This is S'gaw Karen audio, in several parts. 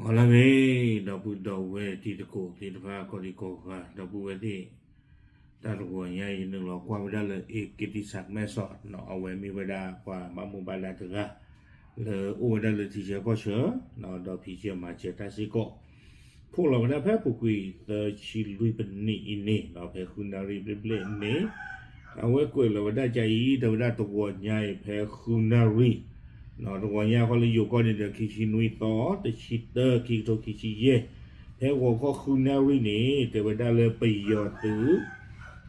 ဟါလၢအဂ့ၤ, ဒီပုၢ်ဒီဝဲၢ်တံၤသကိးသ့ၣ်တဖၣ် ကိးဒံကိးဂၤ ဒီပုၢ်ဝဲၢ်သ့ၣ်, တၢ်တဂီၤညါအံၤ နုာ်လီၤကွၢ်ဝဲဒၣ်လၢ အ့က့တံစးမဲစီၣ် အဝဲမ့ၢ်ဝဲဒၣ်ပှၤဘၣ်မူဘၣ်ဒါတဂၤ လၢအိၣ်ဝဲဒၣ်လၢထံဆၢကီၢ်ဆၢ ဒီးဖံးစၢၤမၤစၢၤတၢ်စ့ၢ်ကီး ဖှိၣ်လီၤဝဲဒၣ်ဖဲအပူၤကွံာ်သၢဆံလွံၢ်ပနံးအံၤန့ၣ် ဖဲဃုနၣ်ရံၣ်ဘျဲၣ်ဘျဲၣ်န့ၣ် အဝဲကွဲးလီၤဝဲဒၣ်ကအံၤ တဲဝဲဒၣ်တဂီၤညါအံၤဖဲဃုနၣ်ရံၣ် တဂီၤညါဃီလၢယိၤကီၢ်န့ၣ်ဒီး ခံဆံနွံသီ တဆံတၢ ခံကထိခံဆံယဲၢ် ဖဲဂီၤခီဃုနၣ်ရံၣ်န့ၣ် တဲဝဲဒၣ်လၢပယီၤသုး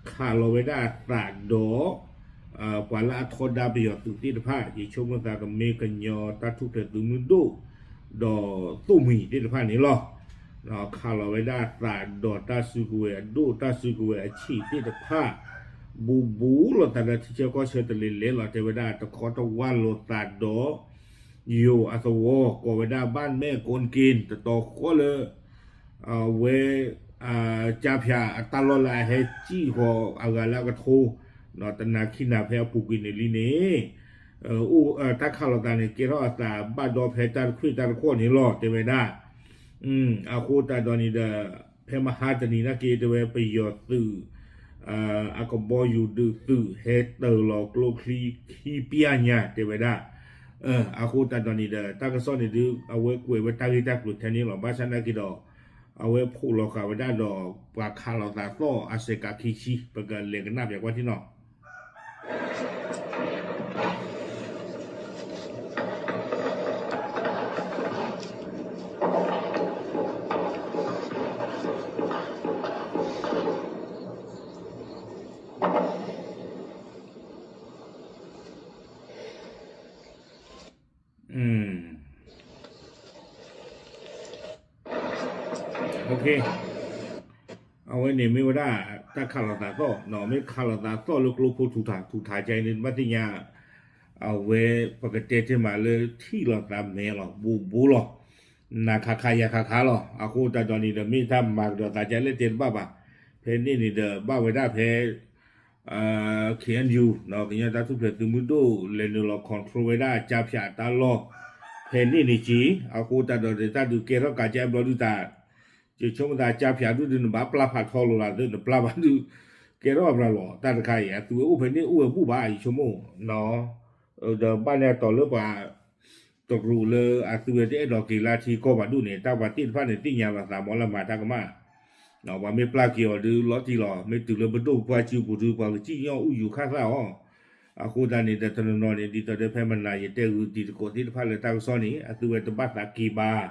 ခးလီၤဝဲဒၣ်အသးဒီး ပှၤလၢအထီဒါပယီၤသုးသ့ၣ်တဖၣ် ယဆိကမိၣ်သးကမ့ၢ်ကညီတၢ်ထူၣ်ဖျဲးသုးမုၢ်ဒိၣ် ဒီးသိၣ်မှံၤသ့ၣ်တဖၣ်န့ၣ်လီၤ. ခးလီၤဝဲဒၣ်အသးဒီးတၢ်စုကဝဲၤအဒိၣ် တၢ်စုကဝဲၤအဆံးသ့ၣ်တဖၣ် ဘူးဘူးလိာ်သးဒီးထံဆၢကီၢ်ဆၢတလဲၤလဲၤလီၤ တဲဝဲဒၣ်တခီတဝၢ်လိာ်သးဒီး ယိၤအသဝီ ကိးဝဲဒၣ်ဘၣ်မဲာ်ကိၣ်က့ၣ် တတီၤဃီလၢ အဝဲ ကၠါဖၠးအတၢ်လီၢ်လၢအဟဲစံၣ်ဃီၤအဂၤလၢအကထိ တနၤခံနၤဖဲအပူၤကွံာ်န့ၣ်လံန့ၣ် တၢ်ခးလိာ်သးန့ၣ် ကဲထီၣ်အသးဘၣ်ဒီဖဲတၢ်တခွံၣ်တၢ်တခီၣ်န့ၣ်လီၤ တဲဝဲဒၣ် အဃိသတးဒီးန့ၣ်ဒီး ဖဲမဟါတနံၤနာ်က့ တဲဝဲပယီၤသုး အကဘီယူၤဒုးသုး ဟဲတၢၤလီၤကျိချံခံပျၢ်ညါ တဲဝဲဒၣ် အဃိသတးဒီးန့ၣ်ဒီး တၢ်ကစီၣ်န့ၣ်ဒုး အဝဲကွဲးဝဲတၢ်ဂ့ၢ်တၢ်ကျိၤထဲန့ၣ်လီၤ. ဘၣ်ဆၣ်နာ်က့ဒီး အဝဲဖှိၣ်လီၤဃာ်ဝဲဒၣ်ဒီး ပှၤခးလိာ်သးသီၣ်အစဲးကးခံဆံ ပကလဲၤကနၣ်ပၠးကွၢ်ထံနီၤ အဝဲန့ၣ်မ့ၢ်ဝဲဒၣ် တၢ်ခးလိာ်သးသီၣ် မ့ၢ်ခးလိာ်သးသီၣ်လၢကျိဖိထူးထူးထူးထူးကဲအံၤန့ၣ် ဘၣ်သ့ၣ်ညါ အဝဲပကတဲတ့ၢ်မးလၢထံၣ်လိာ်သးမဲာ်လီၤ ဘူးဘူးလီၤ နၤခးခးယၤခးခးလီၤ. အဃိသတးဒီးန့ၣ်ဒီး မ့ၢ်တၢ်မၤကဒီးသးကဲလၢတဲတဘၣ်ဘၣ်. ဖဲန့ၣ်န့ၣ်ဒီး ဘၣ်ဝဲဒၣ်ဖဲ KNU ကညီတၢ်ထူၣ်ဖျဲးသုးမုၢ်ဒိၣ် လဲၤနုာ်လီၤ control ဝဲဒၣ်ကၠါဖၠးအတၢ်လီၢ် ဖဲန့ၣ်န့ၣ်က့ အဃိသတးဒီးန့ၣ် တၢ်ဒုးကဲထီၣ်ကးကဲဘျီဒုးတၢ် ယဆိကမိၣ်သးကၠါဖၠးဒုးဒုးနဘၣ်ပျၢ်ဖးထီလိာ်လၢ်သ့ နပျၢ်ဘၣ်ဒုး ကဲထီၣ်အဘျါလီၤ တၢ်တခါအံၤ အသုးဝဲအိၣ်ဖဲန့ၣ်အိၣ်ဝဲဘူၣ်ဘၣ် ယဆိကမိၣ် ဒီးဘၣ်န့ၣ်အတီၤလၢပှၤ တရူးလၢအသုးဝဲတအဲၣ်ဒိးက့ၤလၢထံကီၢ်ဘၣ်ဒိၣ်န့ၣ် တၢ်ပှၤသ့ၣ်တဖၣ်န့ၣ် သ့ၣ်ညါလီၤသးမ့ၢ်လၢမၤတၢ်ကမၣ် ပှၤမ့ၢ်ပျၢ်က့ၤအီၤဒုးလီၤတံၢ်လီၤ မ့ၢ်တုၤလၢပဒိၣ်ပပှၢ်စုပူၤဒုး ပှၤကစံၣ်ညီၣ်အူယူၤခၣ်သၣ်အီၤ အဃိသတးန့ၣ်ဒီးတနီၤနီၤန့ၣ် ဒ်သိးဒီးဖဲမနၤယတဲဂုာ်တံၤသကိးသ့ၣ်တဖၣ်လၢတၢ်ကစီၣ်န့ၣ် အသုးဝဲတဘၣ်သးက့ၤဘၣ်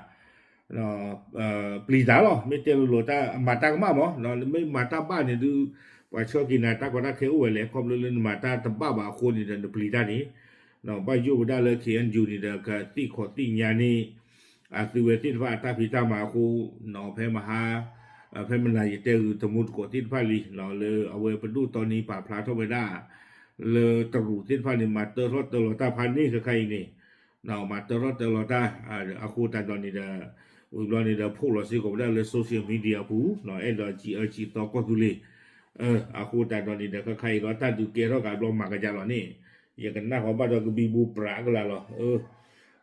ပျံၤတၢ်လီၤ မ့ၢ်တဲလိၤလိၤတၢ်မၤတၢ်ကမၣ်မး မ့ၢ်မၤတၢ်ဘၣ်န့ၣ်ဒုး ပှၤဆှၢက့ၤနၤတၢ်ကီတၢ်ခဲအိၣ်ဝဲလဲၣ် ခီဖျိလၢနမၤတၢ်တဘၣ်ဘၣ်အဃိန့ၣ်ဒီးနပျံၤတၢ်န့ၣ် ဘၣ်ယိၣ်ဝဲဒၣ်လၢ KNU န့ၣ်ဒီး ကသ့ၣ်ခီၣ်သ့ၣ်ညါန့ၣ် အသုးဝဲသ့ၣ်တဖၣ်အတၢ်ဖံးတၢ်မၤအဃိ ဖဲမဟါ ဖဲမနၤယတဲဂုာ်တမူတကိးသ့ၣ်တဖၣ်လံ လၢအဝဲပဒိၣ်တီနံပာ်ဖျါထီၣ်ဝဲဒၣ် လၢတရူးသ့ၣ်တဖၣ်န့ၣ် မၤတၢထီၣ်တၢလီၤတၢ်ဖးန့ၣ်ခဲခါအံၤန့ၣ် မၤတၢထီၣ်တၢလီၤတၢ် အဃိသတးဒီးန့ၣ်ဒီး ဝံၤဘျီန့ၣ်ဒီး ဖှိၣ်လီၤစ့ၢ်ကီးဝဲဒၣ်လၢ social media အပူၤ အဲၣ်ဒိးစံးအၢစံးသီကီၢ်သူလ့ၤ အဃိသတးဒီးန့ၣ်ဒီး ခဲခါအံၤလီၤတၢ်ဒုးကဲထီၣ်ကးဘျီမၤကဒါလီၤန့ၣ် ယကနၣ်ဃီဘၣ်ဒီးကဘံဘူပြးကလာ်လီၤ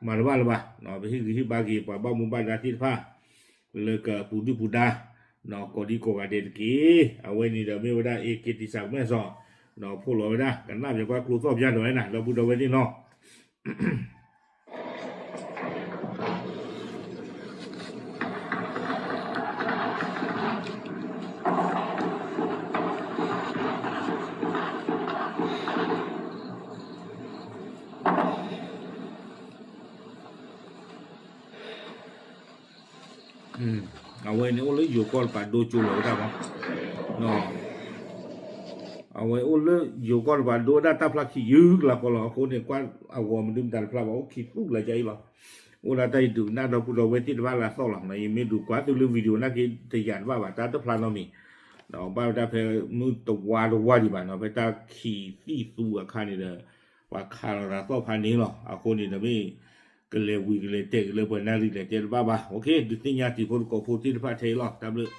မၤတဘၣ်လၢၤဘၣ် ပဟ့ၣ်ဂံၢ်ဟ့ၣ်ဘါက့ၤပှၤဘၣ်မူဘၣ်ဒါသ့ၣ်တဖၣ် လၢကပူၤဒုၣ်ပူၤဒါ ကိးဒံကိးဂၤဒဲးတက့ၢ်. အဝဲန့ၣ်ဒီးမ့ၢ်ဝဲဒၣ် အ့က့တံစးမဲစီၤ ဖှိၣ်လီၤဝဲဒၣ် ကနၣ်ပၠးကွၢ်ကျိသီၣ်ပၠးဒီးဝဲနၤ ဒီပုၢ်ဒီဝဲၢ်သ့ၣ်နီၤ အဝဲန့ၣ်အိၣ်လၢယိၤကီၢ်တပၤဒိကၠိလီၤဝဲဒၣ်မး အဝဲအိၣ်လၢယိၤကီၢ်တပၤဒိဝဲဒၣ်တၢ်ဖျါခံယုၢ်ကလးဃီလီၤ. အဃိန့ၣ် ကွၢ်အဂီၤမနုၤမတၤတဖျါဘၣ် အိၣ်ခံသူၣ်လၢၤကါအံၤလီၤ. အိၣ်ဒၣ်တၢ်အံၤဒုးကနၣ်ဒီပုၢ်ဒီဝဲၢ်သ့ၣ်တဖၣ်လၢအသီၣ်လီၤ. ယမ့ၢ်ဒုးကွၢ်သုလၢ video နာ်က့ တယာ်တဘၣ်ဘၣ် တၢ်တဖျါနီတမံၤ ဘၣ်ဝဲဒၣ်ဖဲမုၢ်တဝါတဝါဒံးဘၣ်နီၤ ဖဲတၢ်ခံးသံၣ်သူအခါန့ၣ်ဒီး ပှၤခးလိာ်သးသီၣ်ဖးန့ၣ်လီၤ. အဃိန့ၣ်ဒီးမ့ၢ် ကလဲၤဝံၤကလဲၤတဲာ်က့ၤလၢပှၤနၣ်ရံၣ်လဲၤတဲတဘၣ်ဘၣ်. ဒုးသ့ၣ်ညါတံၤဖိသကိးဖိသ့ၣ်တဖၣ်ထဲအံၤလီၤ. တၢ်ဘျုး